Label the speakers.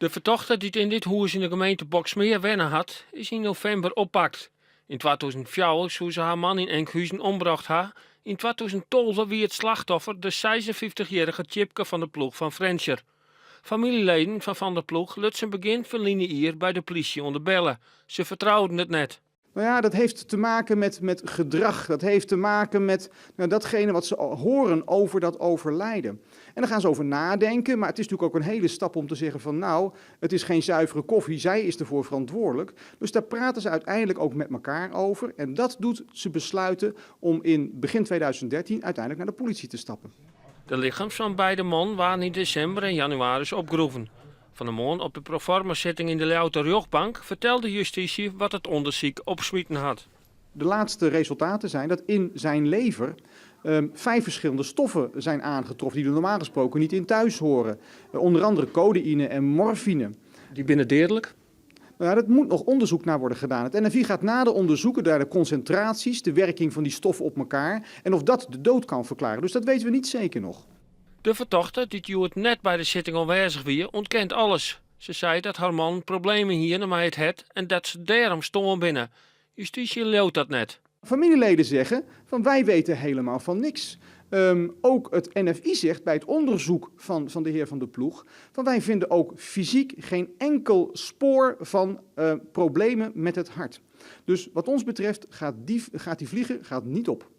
Speaker 1: De fertochte dy't yn dit hûs yn de gemeente Boxmeer wenne hat, is yn novimber oppakt. Yn 2004 soe se har man yn Enkhuzen ombrocht ha. Yn 2012 wie it slachtoffer de 56-jierrige Tjipke van der Ploeg fan Frjentsjer. Famyljeleden fan Van der Ploeg lutsen begjin ferline jier by de plysje oan de belle. Se fertrouden it net.
Speaker 2: Nou ja, dat heeft te maken met gedrag. Dat heeft te maken met, nou, datgene wat ze horen over dat overlijden. En daar gaan ze over nadenken, maar het is natuurlijk ook een hele stap om te zeggen van nou, het is geen zuivere koffie, zij is ervoor verantwoordelijk. Dus daar praten ze uiteindelijk ook met elkaar over. En dat doet ze besluiten om in begin 2013 uiteindelijk naar de politie te stappen.
Speaker 1: De lichems fan beide mannen waarden yn desimber en jannewaris opgroeven. Fan 'e moarn op de proforma-sitting yn de Ljouwerter rjochtbank fertelde justysje wat it ûndersyk opsmiten hat.
Speaker 2: De laatste resultaten zijn dat in zijn lever vijf verschillende stoffen zijn aangetroffen die er normaal gesproken niet in thuis horen. Onder andere codeïne en morfine.
Speaker 1: Dy binne deadlik?
Speaker 2: Nou ja, dat moet nog onderzoek naar worden gedaan. Het NFI gaat nader onderzoeken naar de concentraties, de werking van die stoffen op elkaar en of dat de dood kan verklaren. Dus dat weten we niet zeker nog.
Speaker 1: De fertochte, dy't hjoed net by de sitting oanwêzich wie, ûntkent alles. Se sei dat har man problemen hiene mei it hert en dat se dêrom stoarn binne. Justysje leaut dat net.
Speaker 2: Familieleden zeggen van wij weten helemaal van niks. Ook het NFI zegt bij het onderzoek van de heer Van der Ploeg van wij vinden ook fysiek geen enkel spoor van problemen met het hart. Dus wat ons betreft gaat die vlieger niet op.